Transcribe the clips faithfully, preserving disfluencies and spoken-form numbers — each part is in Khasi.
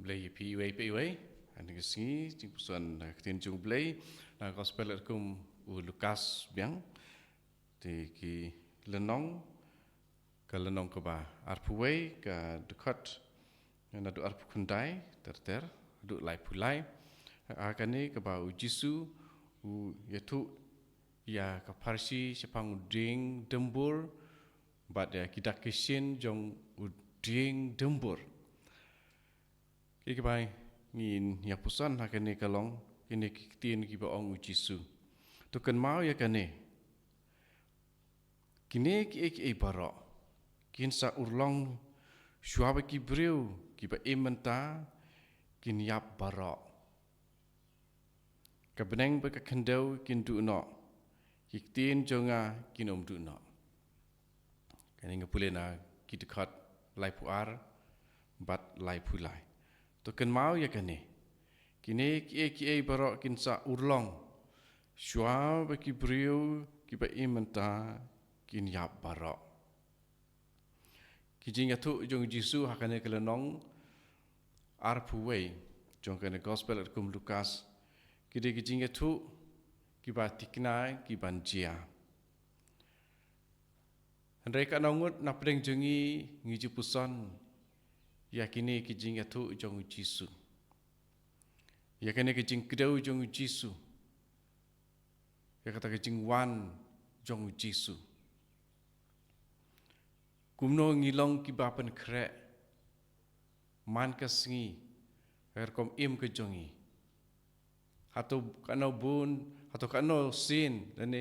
Blei ïa phi iwei pa iwei. Ani ka sngi jingpuson na ka ktien jong U Blei na gospel katkum u Lukas biang. Te ki lynnong, ka lynnong kaba arphew wei, ka dkhot naduh arphew khyndai ter ter haduh laiphew lai. Ha kane kaba U Jisu u ïathuh ïa ka pharshi shaphang u dieng dymbur bad ïa ki dak ki shin jong u dieng dymbur. Kiei kiba ngin ïa puson ha kane ka long, kine ki ktien kiba ong U Jisu. To kynmaw ïa kane. Kine kiei kiei baroh kin sa urlong shuwa ba ki briew kiba im mynta kin ïap baroh. Ka bneng bad ka khyndew kin duh noh, ki ktien jong nga kin ym duh noh. Kane nga pule na ki dkhot laiphew ar bad laiphew lai. To kynmaw ïa kane. Kine kiei kiei baroh kin sa urlong shuwa ba ki briew kiba im mynta kin ïap baroh. Ki jingïathuh jong U Jisu ha kane ka lynnong arphew wei jong kane gospel katkum Lukas, ki dei ki jingïathuh kiba thikna, kiban jia. Hynrei katno ngut na pdeng jong ngi ngi ju puson ïa kine ki jingïathuh jong U Jisu, ïa kane ka jingkdew jong U Jisu, ïa kata ka jingwan jong U Jisu? Kumno ngi long kiba pynkhreh man ka sngi ha ka rukom im ka jong ngi? Hato katno bun, hato katno sien, lane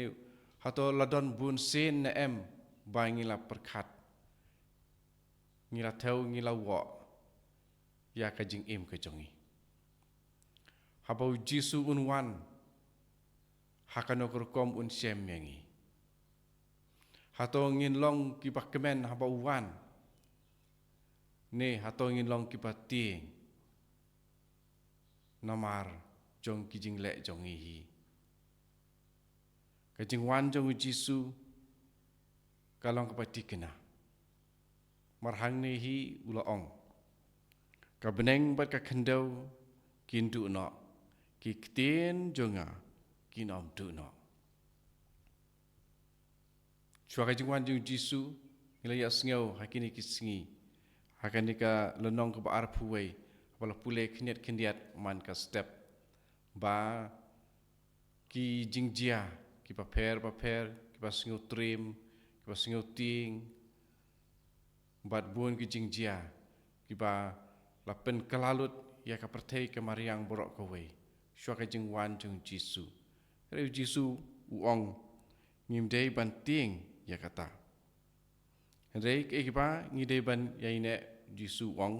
hato la don bun sien ne em ba ngi la pyrkhat, ngi la thew, ngi la wad ïa ka jingim ka jong ngi? Haba U Jisu un wan, ha kano ka rukom un shem ïa ngi? Hato ngin long kiba kmen haba u wan, ne hato ngin long kiba tieng namar jong ki jingleh jong ngi hi? Ka jingwan jong U Jisu ka long kaba thikna. Mar hangne hi u la ong, ka bneng bad ka khyndew kin duh noh, ki ktien jong nga kin ym duh noh. Shuwa ka jingwan jong U Jisu, ngi la ïa sngew ha kine ki sngi, ha kane ka lynnong kaba arphew wei, haba la pule khyndiat khyndiat man ka step, ba ki jingjia kiba pher ba pher, kiba sngew triem, kiba sngew tieng, bad bun ki jingjia kiba la pynkylla lut ïa ka pyrthei ka mariang baroh kawei shuwa ka jingwan jong U Jisu. Hynrei U Jisu u ong, ngim dei ban tieng ïa kata. Hynrei kiei kiba ngi dei ban ïaineh, U Jisu u ong,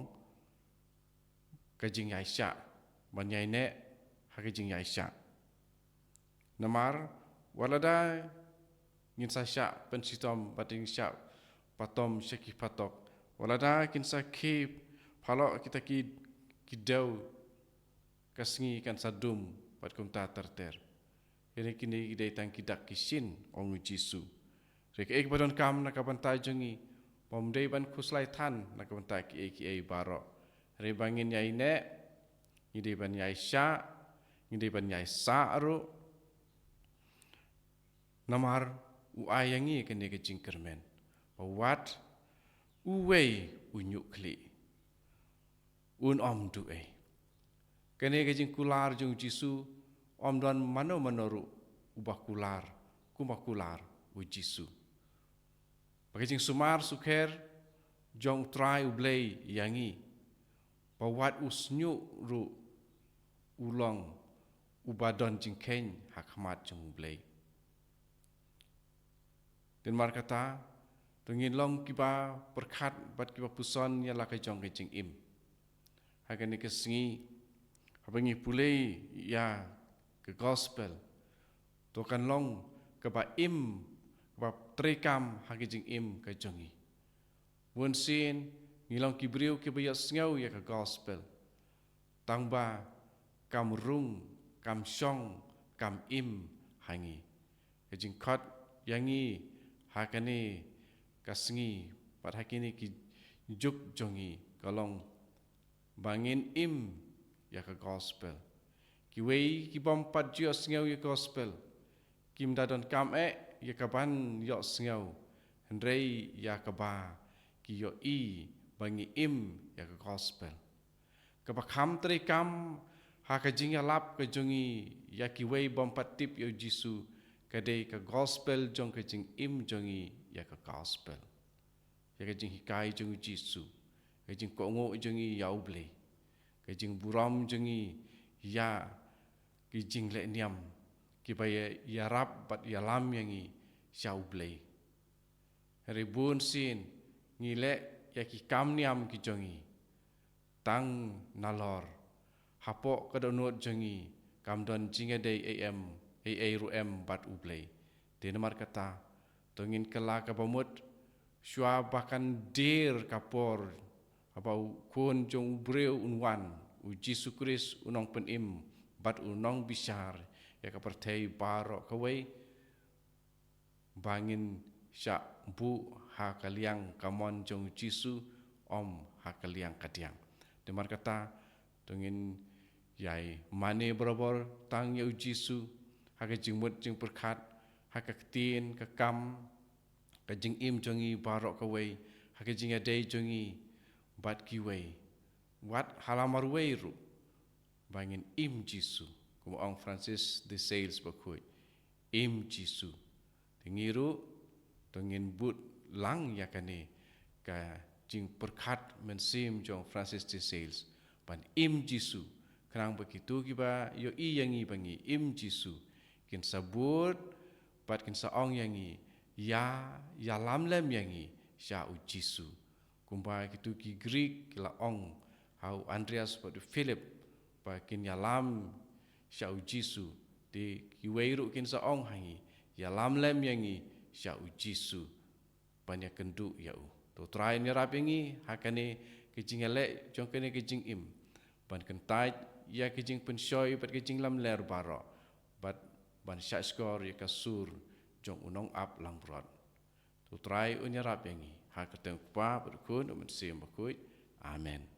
ka jingïaishah, ban ïaineh ha ka jingïaishah. Namar wat lada ngin sa shah pynshitom bad ngin shah patom sha ki phatok, wat lada kin sa khie phylla kita ki, ki dew, ka sngi kan sa dum bad kumta ter ter. Hynrei kine ki dei tang ki dak ki shin, ong U Jisu. Hynrei kaei kaba donkam na ka bynta jong ngi, ym dei ban khuslai than na ka bynta kiei kiei baroh. Hynrei ba ngin ïaineh, ngi dei ban ïaishah, ngi dei ban ïaisah ruh. Namar u ai ïa ngi kane ka jingkyrmen, ba wat uwei u ñiuh khlieh, un ym duh ei. Kane ka jingkular jong U Jisu, ym don mano mano ruh uba kular kumba kular U Jisu. Ba ka jingsumar sukher jong U Trai U Blei ïa ngi, ba wat u shñiuh ruh u long uba don jingkheiñ ha khmat jong U Blei. Te namar kata, to ngin long kiba pyrkhat bad kiba puson ïa la ka jong ka jingim. Ha kane ka sngi, haba ngi pule ïa ka gospel, to kan long kaba im, kaba treikam ha ka jingim ka jong ngi. Bunsien ngi long ki briew kiba ïohsngew ïa ka gospel, tangba kam rung, kam shong, kam im ha ngi. Ka jingkhot ïa ngi ha kane ka sngi bad ha kine ki juk jong ngi ka long, ba ngin im ïa ka gospel. Kiwei ki bym pat ju ïohsngew ïa ka gospel kim da donkam eh ïa ka ban ïohsngew, hynrei ïa kaba ki ïohi ba ngi im ïa ka gospel. Kaba kham treikam ha ka jingïalap ka jong ngi ïa kiwei bym pat tip ïa u Jisu ka dei ka gospel jong ka jingim jong ngi ïa ka gospel, ïa ka jinghikai jong u Jisu, ka jingkohnguh jong ngi ïa U Blei, ka jingburom jong ngi ïa ki jingleh niam kiba ïa, ïarap bad ïalam ïa ngi sha U Blei. Hynrei bun sien ngi leh ïa ki kam niam ki jong ngi tang nalor, hapoh ka dohnud jong ngi kam don jingïadei ei em, ei ei ruh em bad U Blei. Te namar kata, to ngin kylla kaba mut, shuwa ba kan dier ka por haba u Khun jong u briew un wan, u Jisu Khrist u nongpynim bad u nongbishar ïa ka pyrthei baroh kawei, ba ngin shah buh ha ka liang kamon jong u Jisu, ym ha ka liang kadiang. Te namar kata, to ngin ïai mane barabor tang ïa u Jisu ha ka jingmut jingpyrkhat, ha ka ktien ka kam, ka jingim jong ngi baroh kawei, ha ka jingïadei jong ngi bad kiwei, wat ha la marwei ruh, ba ngin im Jisu. Kum ong Francis de Sales bakhuid, im Jisu. Te ngi ruh, to ngin bud lang ïa kane ka jingpyrkhat mynsiem jong Francis de Sales, ban im Jisu. Khnang ba kito kiba ïohi ïa ngi ba ngi im Jisu, kin sa bud bad kin sa ong ïa ngi, ïa, ïalam lem ïa ngi sha u Jisu. Kumba kito ki Greek ki la ong ha u Andreas bad u Philip ba kin ïalam sha u Jisu, te kiwei ruh kin sa ong ha ngi, ïalam lem ïa ngi sha u Jisu, ban ïakynduh ïa u. To Trai un ïarap ïa ngi ha kane ka jingïaleh jong kane ka jingim, ban kyntait ïa ka jingpynshoi bad ka jinglamler baroh, bad ban shahshkor ïa ka sur jong u nongap langbrot. To Trai un ïarap ïa ngi ha ka kyrteng u Kpa bad u Khun, u Mynsiem Bakhuid. Amen.